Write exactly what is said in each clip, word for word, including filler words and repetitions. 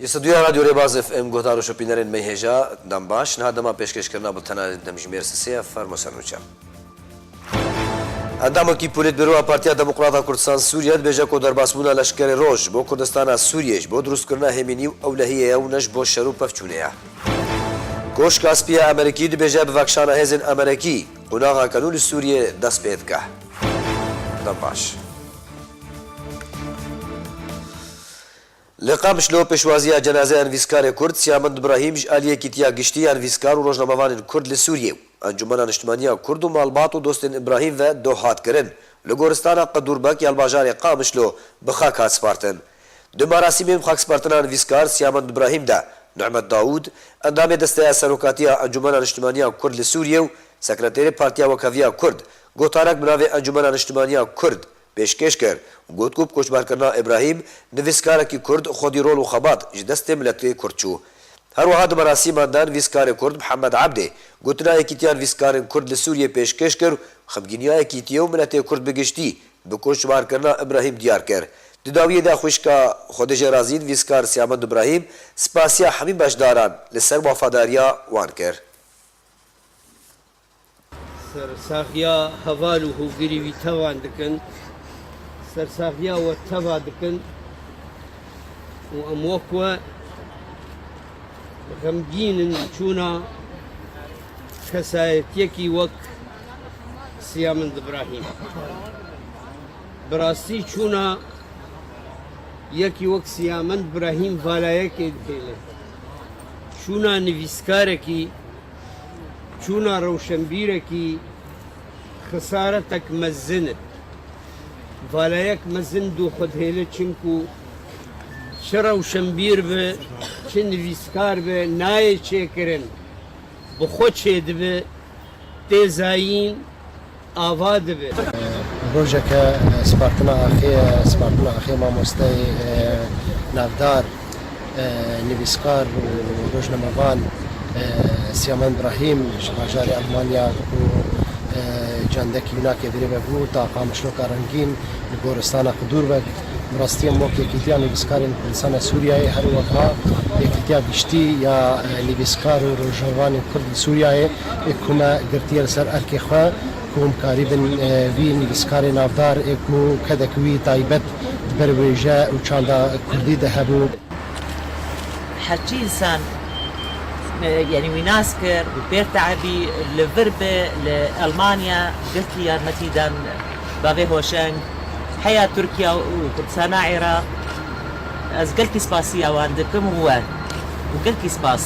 Lîsteduya Radyo Rêbaz F M, guhdar û şopînerên me hêja, dem baş. Niha dema pêşkêşkirina bultena demjimêr sisê ye, fermo ser nûçe. Endamekî Polîtbîroya Partiya Demokrata Kurdistan Sûriye dibêje ku derbasbûna leşkerê roj ji bo Kurdistana Sûriyê ji bo dirustkirina hêmînî û ewlehiyê ye û ne ji bo şer û pevçûnê ye. Koşka Spî ya Amerîkî dibêje bi vekşana hêzên Amerîkî qonaxa kenû li Sûriyê dest pê dike. Dem baş. Li Qamişlo pêşwaziya cenazeya nivîskarê Kurd Siyamend Ibrahîm ji aliyê Yekîtiya Giştî ya Nivîskar û Rojnamevanên Kurd li Sûriyê û Encûmena Niştimaniya Kurd û malbat û dostên Ibrahîm ve doh hat kirin. Li goristana Qedûrbek ya li bajarê Qamişlo bi xak hat spartin. Di merasîmên xakspartina nivîskar Siyamend Ibrahîm de Nihmet Dawûd, endamê Desteya Serokatiya Encûmena Niştimaniya Kurd li Sûriyê û sekreterê Partiya Wekheviya Kurd, gotarek bi navê Encûmena Niştimaniya Kurd pêşkêş kir û got ku bi koçberkirina Îbrahîm, nivîskarekî Kurd xwedî rol û xebat ji destê miletê Kurd çû. Her wiha di merasîman de nivîskarê Kurd Mihemed Ebdê gotina Yekîtiya Nivîskarên Kurd li Sûriyê pêşkêş kir û xemgîniya Yekîtiyê û miletê Kurd bi giştî bi koçberkirina Îbrahîm diyar kir. Di dawiyê de xwişka Xwedê jê razî nivîskar Siyamend Îbrahîm spasiya hemî beşdaran li ser wefadariya wan kir. Sersaxiya heval û hogirî wî tevan dikin. Sersaxiya we teva dikin û em wek we xemgîn in çûna kesayetiyekî wek Siyamend Ibrahîm. Bi rastî çûna yekî wek Siyamend Ibrahîm valayekê dihêle. Çûna nivîskarekî, çûna rewşenbîrekî xisaretek mezin e. Valayek mezin dû xwe dihêle, çimkû çi rewşenbîr be, çi nivîskar be, nayê çêkirin. Bi xwe çêdibe, tê zayîn, ava dibe. Rojeke, e, spartina axê, e, spartina axê mamosteyê, e, navdar, e, nivîskar û rojnamevan, e, Siyamen Brahîm ji bajarê Elmanya ku, e, candekî wî nake birê ve bû, ta qamişloka rengîn li goristana Qidûr ve. Bi rastî em wek Yekîtiya Nivîskarên Kurdistana Sûriyeyê her wiha Yekîtiya Giştî ya, e, Nivîskar û Rojnamevanên Kurd li Sûriyeyê ê ku me girtiye li ser erkê xwe ku hûn karîbin, e, vî nivîskarê navdar ê ku kedek wî taybet di ber wêje û çanda Kurdî de hebû. Herçî însan, e, yanî wî nas kir û pêr teebî li vir be li Elmanya, gelkî yarmetî dan bavê Hoşeng, heya Tirkiye û Kurdistana Iraq. Ez gelkî spasiya wan dikim û we. Û gelkî spas.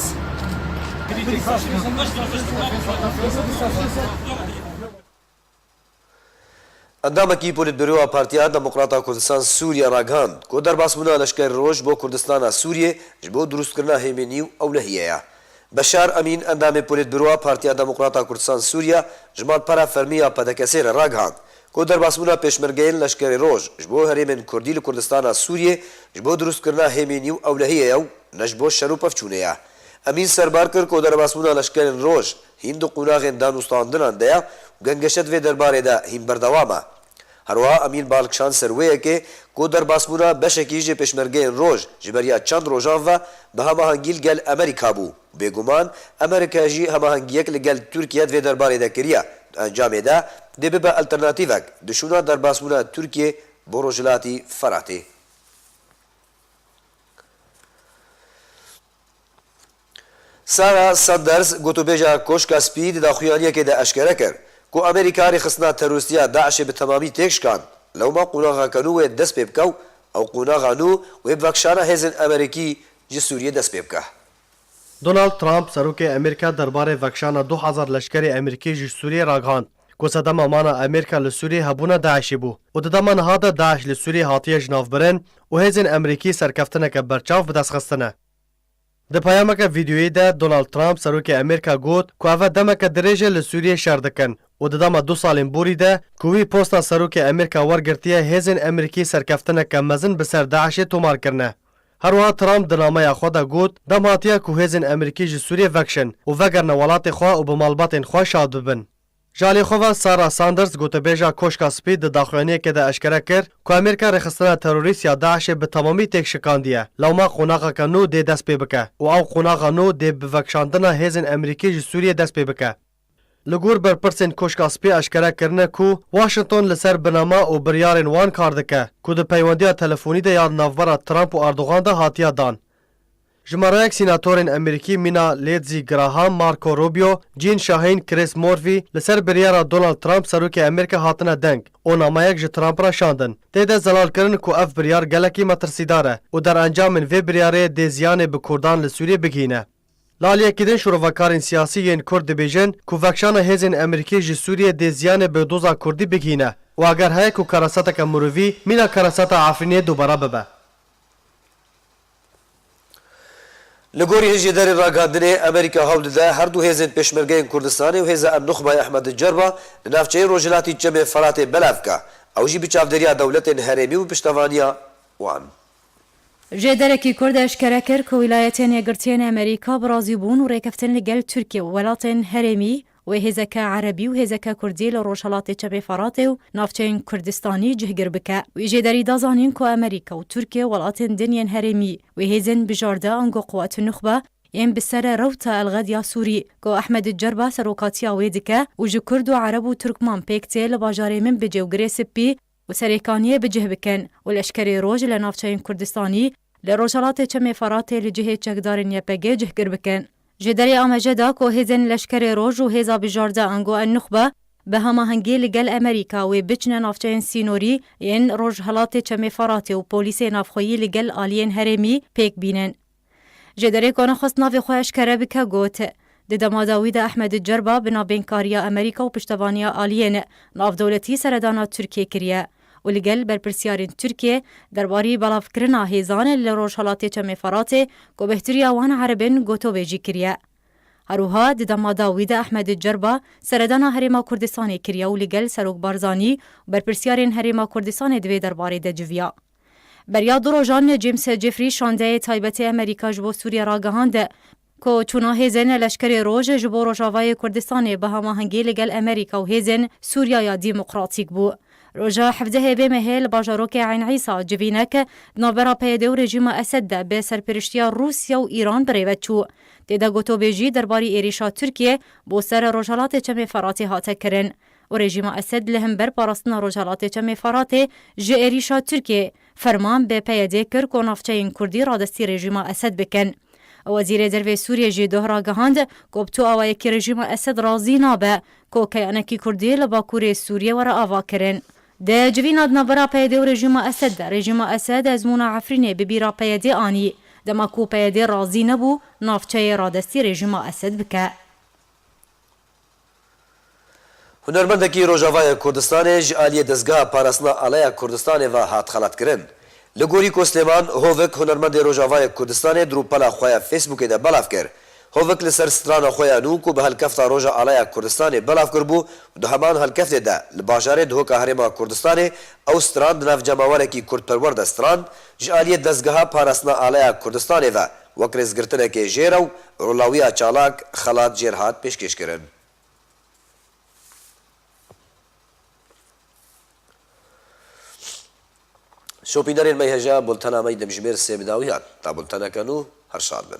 Endamekî Polîtbîroya Partiya Demokrata Kurdistan Sûriye ragihand ku derbasbûna leşkerê roj bo Kurdistana Sûriye ji bo dirustkirina hêmênî û ewlehiyê ye. Beşar Emîn, endamê Polîtbîroya Partiya Demokrata Kurdistan Sûriye ji malpera fermî ya P D K S'ê re ragihand ku derbasbûna pêşmergeyên leşkerê roj ji bo herêmên Kurdî li Kurdistana Sûriye ji bo dirustkirina hêmênî û ewlehiyê ye û ne ji bo şer û pevçûnê ye. Emîn serbar kir ku derbasbûna leşkerên roj hîn di qonaxên danûstandinan de ye û gengeşe di vê derbarê de hîn berdewam e. Her wiha Emîn bal kişand ser wê yekê ku derbasbûna beşekî ji pêşmergeyên roj ji beriya çend rojan ve bi hemahengî li gel Amerîka bû û bêguman Amerîka jî hemahengiyek li gel Tirkiye di vê derbarê de kiriye. Di encamê de dê bibe alternatîvek di şûna derbasbûna Tirkiye bo Rojhilatî Feratê. Sarah Sanders, gotûbêja Koşka Spî, di daxuyaniyekê de eşkere kir ku Amerîka rêxistina terorîstî ya DAIŞê bi temamî têk şikand. Lewma qonaxa kenû wê dest pê bike û ew qonaxa nû wê bi vekşana hêzên Amerîkî ji Sûriyê dest pê bike. Donald Trump, serokê Amerîka, derbarê vekşana du hezar leşkerê Amerîkî ji Sûriyê ragihand ku sedema mana Amerîka li Sûriyê hebûna DAIŞê bû û di dema niha de DAIŞ li Sûriyê hatiye jinavbirin û hêzên Amerîkî serkeftineke berçav bi dest xistine. Di peyameke vîdeoyî de Donald Trump, serokê Amerîka, got ku ev demeke dirêj e li Sûriyê şer dikin û di dema du salên borî de ku wî posta serokê Amerîka wergirtiye, hêzên Amerîkî serkeftineke mezin bi ser DAIŞê tomar kirine. Her wiha Trump di nameya xwe de got, dem hatiye ku hêzên Amerîkî ji Sûriyê vekişin û vegerine welatê xwe û bi malbatên xwe şad bibin. Ji alî xwe ve Sarah Sanders, gotebêja Koşka Spî, di daxuyaniyekê de eşkere kir ku Amerîka rêxistina terorîst ya DAIŞê bi temamî têk şikandiye, lewma qonaxeke nû dê dest pê bike û ew qonaxa nû dê bi vekişandina hêzên Amerîkî ji Sûriyê dest pê bike. Li gor berpirsên Koşka Spî eşkere kirine ku Washington li ser binama û biryarên wan kar dike ku di peywendiya telefonî de ya navbera Trump û Erdogan de hatiya dan. Jimareyek sînatorên Amerîkî mîna Lindsey Graham, Marco Rubio, Jeanne Shaheen, Chris Murphy li ser biryara Donald Trump serokê Amerîka hatine deng û nameyek ji Trump re şandin. Tê de zelal kirin ku ev biryar gelekî metirsîdar e û derencamên vê biryarê dê ziyanê bi Kurdan li Sûriyê bigihîne. Li aliyekî din şîrovekarên siyasî yên Kurd dibêjin ku vekişana hêzên Amerîkî ji Sûriyê dê ziyanê bi doza Kurdî bigihîne û eger heye ku karaseteke mirovî mîna kareseta Efrînê dubare bibe. Li gorî hişyardarên ragihandinê, Amerîka hewl dide her du hêzên Pêşmergeyên Kurdistanê û Hêza Ennuxba ya Ehmed Cerba li navçeyê Rojhilatî Çemê Feratê belav bike. Ew jî bi çavdêriya dewletên herêmî û piştevaniya wan. Jêderekî Kurd eşkere kir ku Wîlayetên Yekgirtiyên Amerîka bi razîbûn û rêkeftin li gel Tirkiye û welatên herêmî wê hêzeke erebî û hêzeke kurdî li Rojhelatê Çemê Feratê û navçeyên Kurdistanî cihgir bike. Wî jêderî da zanîn ku Amerîka û Tirkiye welatên din yên herêmî wê hêzên bijarde ango quwet nuxbe yên bi ser rewta El-Xed ya Sûrî ku Ehmed Cerba serokatiya wê dike û ji Kurd û Ereb û Tirkman pêk tê li bajarê Minbicê û Girê Spî û Serêkaniyê bi cih bikin û leşkerê roj li navçeyên Kurdistanî li Rojhelatê Çemê Feratê li cihê çekdarên Y P G cihgir bikin. Ji derê amaje da ku hêzên leşkerê roj û hêza bijarde ango en nuxbe bi hemahengî li gel Amerîka wê biçine navçeyên sînorî yên Rojhelatê Çemê Feratê û polîsê navxweyî li gel aliyên herêmî pêk bînin. Ji derê ku nexwest navê xwe eşkere bike got, di dema dawî de Ehmed Cerba bi navbênkariya Amerîka û piştevaniya aliyên navdewletî seredana Tirkiyê kiriye û li gel berpirsiyarên Tirkiyê derbarî belavkirina hêzan li Rojhelatê Çemê Feratê ku bêhtiriya wan Ereb in gotobêjî kiriye. Her wiha di dema dawî de Ehmed Cerba seredana Herêma Kurdistanê kiriye û li gel Serok Barzanî û berpirsiyarên Herêma Kurdistanê di vê derbarê de civiya. Beriya du rojan James Jeffrey şandeyê taybetê Amerîka ji bo Sûriye ragihand ku çûna hêzên leşkerê roj ji bo Rojavayê Kurdistanê bi hemahengî li gel Amerîka û hêzên Sûriya ya Demokratîk bû. Roja hevdehê vê mehê li bajarokê Eyn Îsa civînek di navbera P Y D û rejîma Esed de bi serpêriştiya Rûsya û Îran bi rêve çû. Tê de gotobêjî derbarî êrîşa Tirkiyê bo ser Rojhelatê Çemê Feratê hate kirin û rejîma Esed li hember parastina Rojhelatê Çemê Feratê ji êrîşa Tirkiyê ferman bi P Y D kir ku navçeyên Kurdî radestî rejîma Esed bikin. Wezîrê Dervê Sûriyê jî doh ragihand ku bi tu awayekî rejîma Esed razî nabe ku keyanekî Kurdî li Bakurê Sûriyê were avakirin. Di civîna di navbera P Y D û rejîma Esed de, rejîma Esed ezmûna Efrînê bi bîra P Y D anî, dema ku P Y D razî nebû navçeyê radestî rejîma Esed bike. Hunermendekî Rojavaya Kurdistanê ji aliyê Dezgeha Parastina Alaya Kurdistanê ve hat xelatkirin. Li gorî ku Slêman Hovik, hunermendê Rojavaya Kurdistanê, di rûpela xwe ya Facebookê de belav kir. Hovik li ser strana xwe ya nû ku bi helkefta Roja Alaya Kurdistanê belav kiribû û di heman helkeftê de li bajarê Duhoka Herêma Kurdistanê ew stran di nav cemawerekî kurdperwer de stran, ji aliyê Dezgeha Parastina Alaya Kurdistanê ve wek rêzgirtinekê jê re û rolawiya çalak xelat jê re hat pêşkêşkirin. Şopînerên me hêja bultena me yî demjimêr sê bi dawî hat. Ta bulteneke nû, her şad bin.